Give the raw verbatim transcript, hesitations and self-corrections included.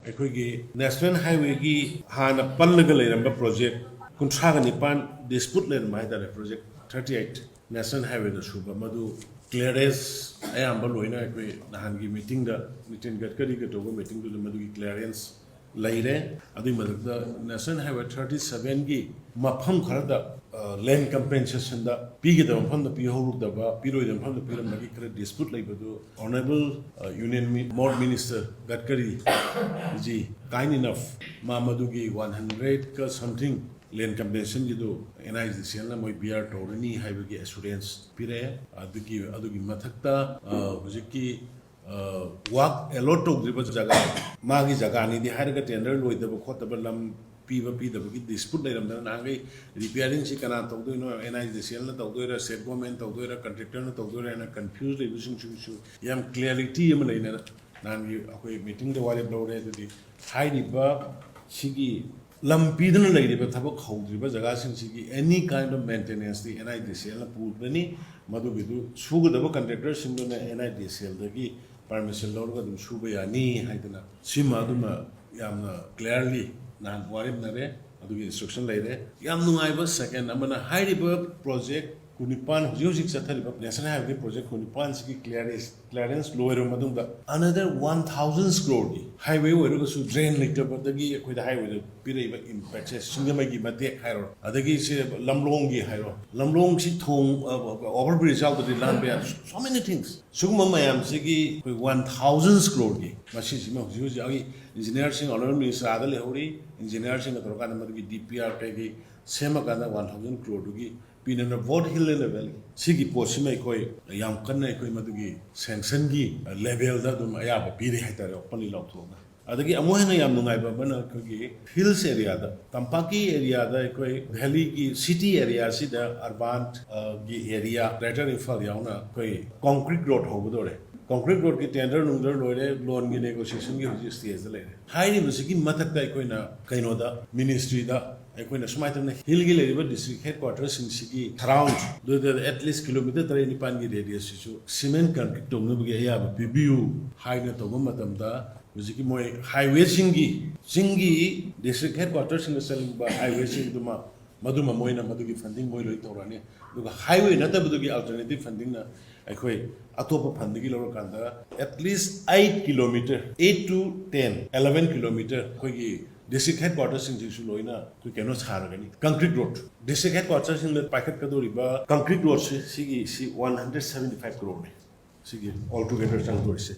ꯑꯩꯈꯣꯏꯒꯤ ꯅꯦꯁꯅꯦꯜ ꯍꯥꯏꯋꯦꯒꯤ ꯍꯥꯟꯅ ꯄꯜꯂꯒ ꯂꯩꯔꯝꯕ ꯄ꯭ꯔꯣꯖꯦꯛ ꯀꯨꯟꯊ꯭ꯔꯥꯒ ꯅꯤꯄꯥꯟ ꯗꯤꯁꯄ꯭ꯌꯨꯠ ꯂꯩꯔꯝꯕ ꯍꯥꯏꯇꯥꯔꯦ, ꯄ꯭ꯔꯣꯖꯦꯛ ꯊꯥꯔꯇꯤ ꯑꯩꯠ ꯅꯦꯁꯅꯦꯜ ꯍꯥꯏꯋꯦꯗ ꯁꯨꯕ, ꯃꯗꯨ ꯀ꯭ꯂꯤꯌꯥꯔꯦꯟꯁ ꯑꯌꯥꯝꯕ ꯂꯣꯏꯅ ꯑꯩꯈꯣꯏ ꯅꯍꯥꯟꯒꯤ ꯃꯤꯇꯤꯡꯗ, ꯅꯤꯇꯤꯟ ꯒꯗꯀꯔꯤꯒ ꯇꯧꯕ ꯃꯤꯇꯤꯡꯗꯨꯗ ꯃꯗꯨꯒꯤ ꯀ꯭ꯂꯤꯌꯥꯔꯦꯟꯁ ꯂꯩꯔꯦ꯫ ꯑꯗꯨꯒꯤ ꯃꯊꯛꯇ ꯅꯦꯁꯅꯦꯜ ꯍꯥꯏꯋꯦ ꯊꯥꯔꯇꯤ ꯁꯚꯦꯟꯒꯤ ꯃꯐꯝ ꯈꯔꯗ ꯂꯦꯟ ꯀꯝꯄꯦꯟꯁꯦꯁꯟꯗ ꯄꯤꯒꯗꯕ ꯃꯐꯝꯗ ꯄꯤꯍꯧꯔꯨꯗꯕ, ꯄꯤꯔꯣꯏꯗꯕ ꯃꯐꯝꯗ ꯄꯤꯔꯝꯕꯒꯤ ꯈꯔ ꯗꯤꯁꯄ꯭ꯌꯨꯠ ꯂꯩꯕꯗꯨ ꯑꯣꯅꯔꯦꯕꯜ ꯌꯨꯅꯤꯌꯟ ꯃꯣꯠ ꯃꯤꯅꯤꯁꯇꯔ ꯒꯗꯀꯔꯤ ꯖꯤ ꯀꯥꯏꯟ ꯏꯅꯐ ꯃꯥ ꯃꯗꯨꯒꯤ ꯋꯥꯟ ꯍꯟꯗ꯭ꯔꯦꯗꯀ ꯁꯝꯊꯤꯡ ꯂꯦꯟ ꯀꯝꯄꯦꯟꯁꯦꯁꯟꯒꯤꯗꯨ ꯑꯦꯟ ꯑꯥꯏ ꯗꯤ ꯁꯤ ꯑꯦꯜꯅ ꯃꯣꯏ ꯕꯤꯌꯥꯔ ꯇꯧꯔꯅꯤ ꯍꯥꯏꯕꯒꯤ ꯑꯦꯁꯨꯔꯦꯟꯁ ꯄꯤꯔꯛꯑꯦ꯫ ꯑꯗꯨꯒꯤ, ꯑꯗꯨꯒꯤ ꯃꯊꯛꯇ ꯑ, ꯍꯧꯖꯤꯛꯀꯤ ꯋꯥꯛ ꯑꯦꯂꯣꯠ ꯇꯧꯗ꯭ꯔꯤꯕ ꯖꯒꯥ, ꯃꯥꯒꯤ ꯖꯒꯥꯅꯤꯗꯤ ꯍꯥꯏꯔꯒ ꯇꯦꯟꯗꯔ ꯂꯣꯏꯗꯕ ꯈꯣꯠꯇꯕ, ꯂꯝ ꯄꯤꯕ ꯄꯤꯗꯕꯒꯤ ꯗꯤꯁꯄ꯭ꯌꯨꯠ ꯂꯩꯔꯝꯗꯅ ꯅꯍꯥꯟꯈꯩ ꯔꯤꯄꯤꯌꯥꯔꯤꯡꯁꯤ ꯀꯅꯥ ꯇꯧꯗꯣꯏꯅꯣ, and I D C ꯑꯦꯜꯅ ꯇꯧꯗꯣꯏꯔꯥ, state government ꯇꯧꯗꯣꯏꯔꯥ, ꯀꯟꯇ꯭ꯔꯦꯛꯇꯔꯅ ꯇꯧꯗꯣꯏꯔꯥ ꯍꯥꯏꯅ ꯀꯟꯐ꯭ꯌꯨꯁ ꯂꯩꯕꯁꯤꯡꯁꯤꯁꯨ ꯌꯥꯝ ꯀ꯭ꯂꯤꯌꯥꯔꯤꯇꯤ ꯑꯃ ꯂꯩꯅ ꯅꯍꯥꯟꯒꯤ ꯑꯩꯈꯣꯏ ꯃꯤꯇꯤꯡꯗ ꯋꯥꯔꯦꯞ ꯂꯧꯔꯦ꯫ ꯑꯗꯨꯗꯤ ꯍꯥꯏꯔꯤꯕ ꯁꯤꯒꯤ ꯂꯝ ꯄꯤꯗꯨꯅ ꯂꯩꯔꯤꯕ ꯊꯕꯛ ꯍꯧꯗ꯭ꯔꯤꯕ ꯖꯒꯥꯁꯤꯡꯁꯤꯒꯤ any kind of maintenanceꯇꯤ ꯑꯦꯟ ꯑꯥꯏ ꯗꯤ ꯁꯤ ꯑꯦꯜꯅ ꯄꯨꯒꯅꯤ꯫ ꯃꯗꯨꯒꯤꯗꯨ ꯁꯨꯒꯗꯕ ꯀꯟꯇ꯭ꯔꯦꯛꯇꯔꯁꯤꯡꯗꯨꯅ ꯑꯦꯟ ꯑꯥꯏ ꯗꯤ ꯁꯤ ꯑꯦꯜꯗꯒꯤ ꯄꯔꯃꯤꯁꯟ ꯂꯧꯔꯒ ꯑꯗꯨꯝ ꯁꯨꯕ ꯌꯥꯅꯤ ꯍꯥꯏꯗꯅ ꯁꯤꯃ ꯑꯗꯨꯃ ꯌꯥꯝꯅ ꯀ꯭ꯂꯤꯌꯥꯔꯂꯤ ꯅꯍꯥꯟ ꯋꯥꯔꯦꯞꯅꯔꯦ꯫ ꯑꯗꯨꯒꯤ ꯏꯟꯁꯇ꯭ꯔꯛꯁꯟ ꯂꯩꯔꯦ꯫ ꯌꯥꯝ ꯅꯨꯡꯉꯥꯏꯕ ꯁꯦꯀꯦꯟ ꯑꯃꯅ ꯍꯥꯏꯔꯤꯕ ꯄ꯭ꯔꯣꯖꯦꯛ ꯀꯨꯟꯅꯤꯄꯥꯟ, ꯍꯧꯖꯤꯛ ꯍꯧꯖꯤꯛ ꯆꯠꯊꯔꯤꯕ ꯅꯦꯁꯅꯦꯜ ꯍꯥꯏꯋꯦꯒꯤ ꯄ꯭ꯔꯣꯖꯦꯛ ꯀꯨꯟꯅꯤꯄꯥꯟꯁꯤꯒꯤ ꯀ꯭ꯂꯤꯌꯥꯔꯦꯟꯁ, ꯀ꯭ꯂꯤꯌꯥꯔꯦꯟꯁ ꯂꯣꯏꯔꯕ ꯃꯇꯨꯡꯗ another one thousand crore ꯀꯤ ꯍꯥꯏꯋꯦ ꯑꯣꯏꯔꯒꯁꯨ ꯗ꯭ꯔꯦꯟ ꯂꯩꯇꯕꯗꯒꯤ ꯑꯩꯈꯣꯏꯗ ꯍꯥꯏꯋꯦꯗ ꯄꯤꯔꯛꯏꯕ ꯏꯝꯄꯦꯛꯁꯦ, ꯁꯤꯡꯖꯃꯩꯒꯤ ꯃꯇꯦꯛ ꯍꯥꯏꯔꯣ, ꯑꯗꯒꯤ ꯁꯤ ꯂꯝꯂꯣꯡꯒꯤ ꯍꯥꯏꯔꯣ, ꯂꯝꯂꯣꯡꯁꯤ ꯊꯣꯡ, ꯑꯣꯚꯔ ꯕ꯭ꯔꯤꯖ ꯌꯥꯎꯗ꯭ꯔꯗꯤ ꯂꯥꯟꯕ ꯌꯥꯗꯦ, so many things꯫ ꯁꯤꯒꯨꯝꯕ ꯃꯌꯥꯝꯁꯤꯒꯤ ꯑꯩꯈꯣꯏ ꯋꯥꯟ ꯊꯥꯎꯖꯟ ꯀ꯭ꯔꯣꯔꯒꯤ ꯃꯁꯤꯁꯤꯃ ꯍꯧꯖꯤꯛ ꯍꯧꯖꯤꯛ ꯑꯩꯒꯤ ꯏꯟꯖꯤꯅꯤꯌꯥꯔꯁꯤꯡ ꯑꯣꯅꯔꯦꯕꯜ ꯃꯤꯅꯤꯁꯇꯔ ꯑꯥꯗ ꯂꯩꯍꯧꯔꯤ, ꯏꯟꯖꯤꯅꯤꯌꯥꯔꯁꯤꯡꯒ ꯇꯧꯔꯀꯥꯟꯗ ꯃꯗꯨꯒꯤ ꯗꯤ ꯄꯤ ꯑꯥꯔ ꯀꯩꯒꯤ ꯁꯦꯝꯃꯀꯥꯟꯗ ꯋꯥꯟ ꯊꯥꯎꯖꯟ ꯀ꯭ꯔꯣꯔꯗꯨꯒꯤ ꯄꯤꯅꯅ ꯕꯣꯠ ꯍꯤꯜ ꯑꯦꯟ ꯚꯦꯂꯤ ꯁꯤꯒꯤ ꯄꯣꯠꯁꯤꯃ ꯑꯩꯈꯣꯏ ꯌꯥꯝ ꯀꯟꯅ ꯑꯩꯈꯣꯏ ꯃꯗꯨꯒꯤ ꯁꯦꯡꯁꯟꯒꯤ ꯂꯦꯚꯦꯜꯗ ꯑꯗꯨꯝ ꯑꯌꯥꯕ ꯄꯤꯔꯦ ꯍꯥꯏꯇꯥꯔꯦ, ꯑꯣꯄꯟꯂꯤ ꯂꯥꯎꯊꯣꯛꯑꯒ꯫ ꯑꯗꯒꯤ ꯑꯃꯨꯛ ꯍꯦꯟꯅ ꯌꯥꯝ ꯅꯨꯡꯉꯥꯏꯕ ꯑꯃꯅ ꯑꯩꯈꯣꯏꯒꯤ ꯍꯤꯜꯁ ꯑꯦꯔꯤꯌꯥꯗ, ꯇꯝꯄꯥꯛꯀꯤ ꯑꯦꯔꯤꯌꯥꯗ, ꯑꯩꯈꯣꯏ ꯚꯦꯂꯤꯒꯤ ꯁꯤꯇꯤ ꯑꯦꯔꯤꯌꯥꯁꯤꯗ, ꯑꯔꯕꯥꯟ ꯒꯤ ꯑꯦꯔꯤꯌꯥ, ꯒ꯭ꯔꯦꯇꯔ ꯏꯝꯐꯥꯜ ꯌꯥꯎꯅ ꯑꯩꯈꯣꯏ ꯀꯣꯟꯀ꯭ꯔꯤꯠ ꯔꯣꯗ ꯍꯧꯒꯗꯧꯔꯦ꯫ ꯀꯣꯟꯀ꯭ꯔꯤꯠ ꯔꯣꯗꯀꯤ ꯇꯦꯟꯗꯔ ꯅꯨꯡꯗꯔ ꯂꯣꯏꯔꯦ, ꯂꯣꯟꯒꯤ ꯅꯦꯒꯣꯁꯤꯌꯦꯁꯟꯒꯤ ꯍꯧꯖꯤꯛ ꯁ꯭ꯇꯦꯖꯇ ꯂꯩꯔꯦ꯫ ꯍꯥꯏꯔꯤꯕꯁꯤꯒꯤ ꯃꯊꯛꯇ ꯑꯩꯈꯣꯏꯅ ꯀꯩꯅꯣꯗ, ꯃꯤꯅꯤꯁꯇ꯭ꯔꯤꯗ ꯑꯩꯈꯣꯏꯅ ꯁꯨꯃꯥꯏꯅ ꯇꯧꯅ ꯍꯤꯜꯒꯤ ꯂꯩꯔꯤꯕ ꯗꯤꯁꯇ꯭ꯔꯤꯛ ꯍꯦꯗ ꯀ꯭ꯋꯥꯇꯔꯁꯤꯡꯁꯤꯒꯤ ꯁꯔꯥꯎꯟꯗ ꯑꯗꯨꯗ ꯑꯦꯠꯂꯤꯁ ꯀꯤꯂꯣꯃꯤꯇꯔ ꯇꯔꯦꯠ ꯅꯤꯄꯥꯟꯒꯤ ꯔꯦꯗꯤꯌꯁꯁꯤꯁꯨ ꯁꯤꯃꯦꯟ ꯀꯟꯀ꯭ꯔꯤꯠ ꯇꯧꯅꯕꯒꯤ ꯑꯌꯥꯕ ꯄꯤꯕꯤꯌꯨ ꯍꯥꯏꯅ ꯇꯧꯕ ꯃꯇꯝꯗ ꯍꯧꯖꯤꯛꯀꯤ ꯃꯣꯏ ꯍꯥꯏꯋꯦꯁꯤꯡꯒꯤ ꯆꯤꯡꯒꯤ ꯗꯤꯁꯇ꯭ꯔꯤꯛ ꯍꯦꯗ ꯀ꯭ꯋꯥꯇꯔꯁꯤꯡꯗ ꯆꯠꯅꯤꯡꯕ ꯍꯥꯏꯋꯦꯁꯤꯡꯗꯨꯃ ꯃꯗꯨꯃ ꯃꯣꯏꯅ ꯃꯗꯨꯒꯤ ꯐꯟꯗꯤꯡ ꯃꯣꯏ ꯂꯣꯏ ꯇꯧꯔꯛꯑꯅꯤ꯫ ꯑꯗꯨꯒ ꯍꯥꯏꯋꯦ ꯅꯠꯇꯕꯗꯨꯒꯤ ꯑꯜꯇꯔꯅꯦꯇꯤꯞ ꯐꯟꯗꯤꯡꯅ ꯑꯩꯈꯣꯏ ꯑꯇꯣꯞꯄ ꯐꯟꯗꯒꯤ ꯂꯧꯔꯀꯥꯟꯗ at least eight kilometer, eight to ten, eleven kilometer ꯑꯩꯈꯣꯏꯒꯤ ꯗꯤꯁꯇ꯭ꯔꯤꯛ ꯍꯦꯗ ꯀ꯭ꯋꯥꯇꯔꯁꯤꯡꯁꯤꯁꯨ ꯂꯣꯏꯅ ꯑꯩꯈꯣꯏ ꯀꯩꯅꯣ ꯁꯥꯔꯒꯅꯤ꯫ ꯀꯪꯀ꯭ꯔꯤꯠ ꯔꯣꯗ, ꯗꯤꯁꯇ꯭ꯔꯤꯛ ꯍꯦꯗ ꯀ꯭ꯋꯥꯇꯔꯁꯤꯡꯗ ꯄꯥꯏꯈꯠꯀꯗꯧꯔꯤꯕ ꯀꯪꯀ꯭ꯔꯤꯠ ꯔꯣꯗꯁꯤ ꯁꯤꯒꯤ ꯁꯤ ꯋꯥꯟ ꯍꯟꯗ꯭ꯔꯦꯠ ꯁꯚꯦꯟꯇꯤ ꯐꯥꯏꯚ ꯀ꯭ꯔꯣꯔꯅꯤ꯫ ꯁꯤꯒꯤ ꯑꯣꯜ ꯇꯨꯒꯦꯗꯔ ꯆꯪꯗꯣꯔꯤꯁꯦ꯫